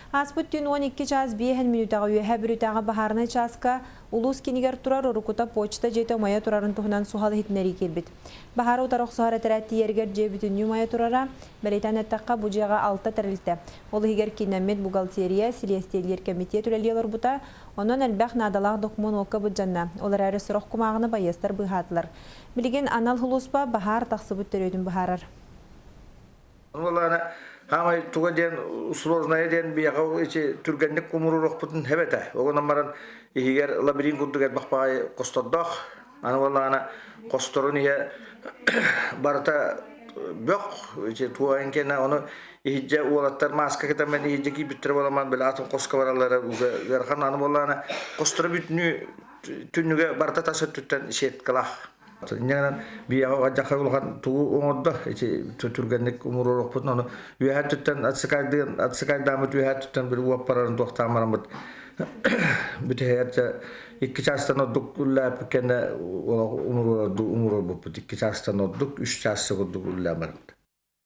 Ааспыт түүн 12 чаас 5 мүнүүтэҕэ Үөһээ Бүлүүтээҕи баһаарынай чааска улуус киинигэр турар уруккута почта дьиэтэ умайа турарын туһунан суһал иһитиннэрии киирбит. Баһаары утары охсуһар этэрээт тиийэригэр дьиэ бүтүннүү умайа турара. Бэлиэтээн эттэххэ, бу дьиэҕэ алта тэрилтэ, ол иһигэр кииннэммит бухгалтерия, силиэстийэлиир кэмитиэт үлэлии олорбута. Онон элбэх наадалаах докумуон уокка былдьанна. Ол эрээри сорох кумааҕыны байыастар быыһаатылар. Билигин анал сулууспа баһаар тахсыбыт төрүөтүн быһаарар. Уолана хаамай туга диэн сложная диэн биһиэхэ ити түргэнник умуруруохпутун эбэтэ. Оҕонон баран иһигэр лабиринт курдук элбэх баҕайы хостордоох. Аны буоллаҕына хосторун иһэ барыта бөх ити туойан кэнэ ону иһирдьэ уолаттар мааска кэтэммэн иһирдьэ киирбиттэрэ буоламан били атын хоско бараллара ыарахан аны буоллаҕына хосторо бүтүнүү түннүгэ барыта тас өттүттэн сеткалаах. Инньэ гынан биһиэхэ оҕо улахан тугу оҥордо ити түргэнник умуруоруохпутун ону үөһээ өттүттэн отсыкайдааммыт үөһээ өттүттэн били уоппарарын туохтаан бараммыт бүтэһигэр дьэ икки чаастан ордук үллээппит кэннэ умуруорбуппут икки чаастан ордук үс чаас курдук үллээн барбыт.